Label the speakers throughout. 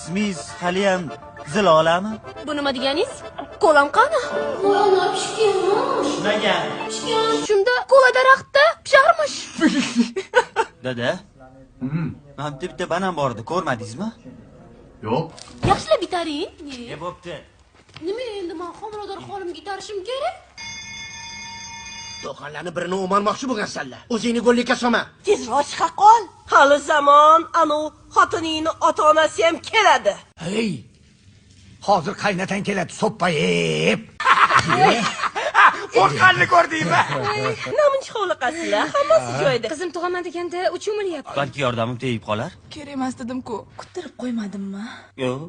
Speaker 1: Ismingiz haliyam Zilolami?
Speaker 2: Bu nima deganingiz? Kolam qani?
Speaker 3: Voy, pishgan.
Speaker 1: Pishmagan.
Speaker 3: Pishgan. Shunda kola daraxtda pisharmish.
Speaker 1: Dada. Mana bitta banan bor edi, ko'rmadingizmi?
Speaker 4: Yo'q.
Speaker 3: Yaxshilab itaring.
Speaker 1: Ne bo'pti?
Speaker 3: Nima endi men homilador holimga itarishim kerak?
Speaker 5: Do'konlarni birini o'marmoqchi bo'lgansanlar. O'zingni go'llikka solma.
Speaker 6: Tezroq chiqa qol. Hali zamon anu xotiningni ota-onasi ham keladi.
Speaker 5: Hey! Hozir qaynatang keladi, so'ppayib.
Speaker 7: Qo'rqqanini ko'rdingmi?
Speaker 6: Namuncha hovliqasizlar, hammasi joyida.
Speaker 2: Qizim tug'aman deganda uch umilyapti.
Speaker 1: Balki yordamim tegib qolar.
Speaker 8: Kerak emas dedim-ku.
Speaker 9: Kuttirib qo'ymadimmi?
Speaker 1: Yo'q.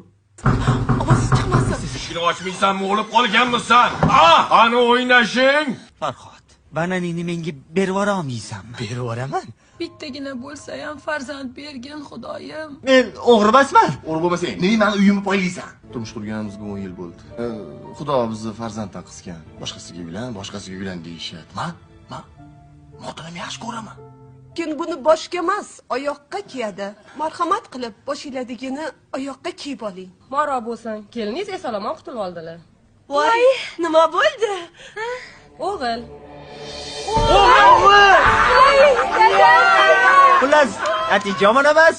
Speaker 8: Ovozingiz chiqmasin.
Speaker 7: Eshikni ochmaysanmi, o'lib qolganmisan? Ah, ani o'ynashing.
Speaker 1: Farhod, bananingni menga berib yubora olmaysanmi?
Speaker 5: Berib yuboraman.
Speaker 8: Bittagina bo'lsa ham farzand bergin, Xudoyim.
Speaker 1: Men o'g'ri emasman.
Speaker 4: O'g'ri bo'lmasang, nega mani uyimni poylaysan? Turmush qurganimizga 10 yil bo'ldi. Xudo bizni farzanddan qisgan. Boshqasiga uylan, boshqasiga uylan deyishadi. Man xotinimni yaxshi ko'raman.
Speaker 6: Lekin buni boshga emas, oyoqqa kiyadi. Marhamat qilib, boshinglardagini oyoqqa kiyib oling.
Speaker 2: Moro bo'lsin. Keliningiz eson-omon qutulib oldilar.
Speaker 6: Voy, nima bo'ldi?
Speaker 2: O'g'il.
Speaker 1: Xullas, natija yomon emas.